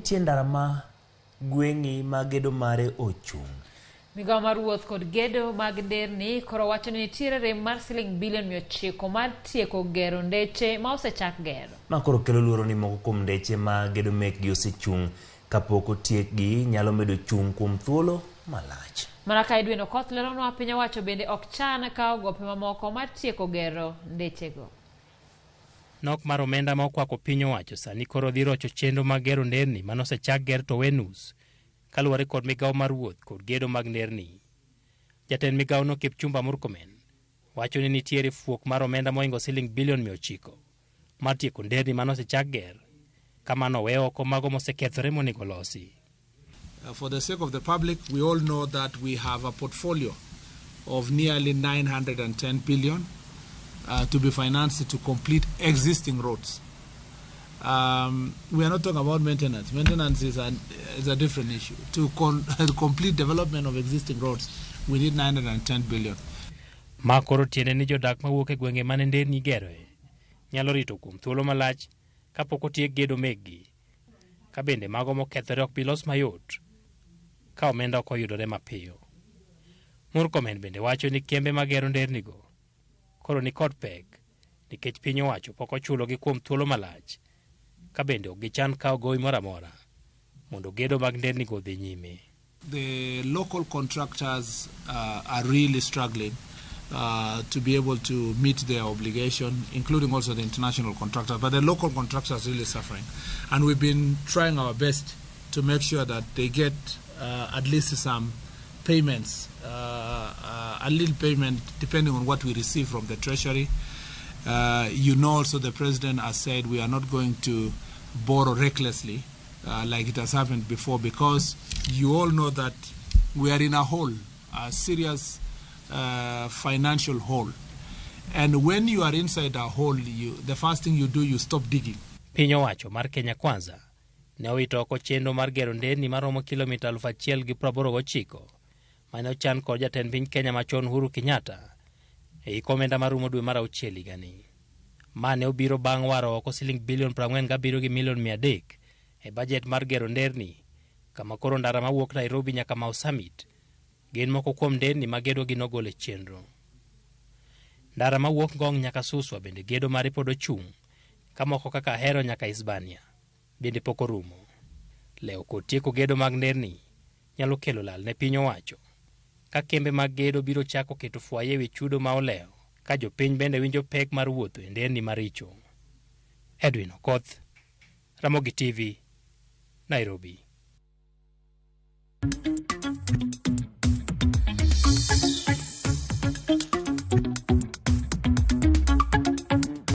nitie ndara ma gweng'i ma gedo mare ochung'. Migawo mar wuoth kod gedo mag nderni koro wacho ni nitiere rem mar siling bilion 900 mar tieko gero ndeche ma osechak gero. Ma koro kelo luoro ni moko kuom ndeche ma gedo mekgi osechung' kapok otiekgi nyalo medo chung' kuom thuolo malach. Mana ka Edwin Okoth leronwa, piny owacho bende ok chan kawo gope mamoko mar tieko gero ndechego. Nok mar omenda ma okwako piny owacho sani koro dhi rocho chenro mag gero nderni manosechak ger to we nus kaluwore kod migawo mar wuoth kod gedo mag nderni. Jatend migawono Kipchumba Murkomen wacho ni nitiere fuok mar omenda mohingo siling bilion 900 mar tieko nderni manosechak ger kamano owe oko mago mosekethore monego losi. For the sake of the public, we all know that we have a portfolio of nearly 910 billion to be financed to complete existing roads. We are not talking about maintenance. Maintenance is a different issue. To complete development of existing roads, we need 910 billion. Ma koro tiende ni jodak mawuok e gwenge mane nderni igeroe nyalo rito kuom thuolo malach kapok otiek gedo mekgi, ka bende mago mokethore ok bi los mayot ka omenda ok oyudore mapiyo. Murkomen bende wacho ni kembe magero ndernigo koro ni kod pek nikech piny owacho pok ochulogi kuom thuolo malach ka bende ok gichan kawo gowi moro amora mondo gedo mag ndernigo odhi nyime. The local contractors are really struggling to be able to meet their obligation, including also the international contractors. But the local contractors are really suffering. And we've been trying our best to make sure that they get at least some payments, a little payment depending on what we receive from the Treasury. Also the President has said we are not going to borrow recklessly like it has happened before, because you all know that we are in a hole, a serious financial hole. And when you are inside a hole, the first thing you do, you stop digging. Piny owacho mar Kenya Kwanza ne owito oko chenro mar gero nderni maromo kilomita 1089 mane ochan kod jatend piny Kenya machon Uhuru Kenyatta e hik omenda marumo dwe mar auchiel higani. Ma ne obiro bang' waro oko siling bilion 47 gi milion 300 e bajet mar gero nderni, kama koro ndara mawuok Nairobi nyaka Mau Summit gin moko kuom nderni ma gedo gi nogol e chenro. Ndara mawuok Ngong nyaka Suswa bende gedo mare pod ochung', ka moko kaka Ahero nyaka Hispania bende pok orumo. Lewo kod tieko gedo mag nderni nyalo kelo lal ne piny owacho, ka kembe mag gedo biro chako keto fwaye ewi chudo ma olewo, ka jopiny bende winjo pek mar wuotho e nderni maricho. Edwin Okoth, Ramogi TV, Nairobi.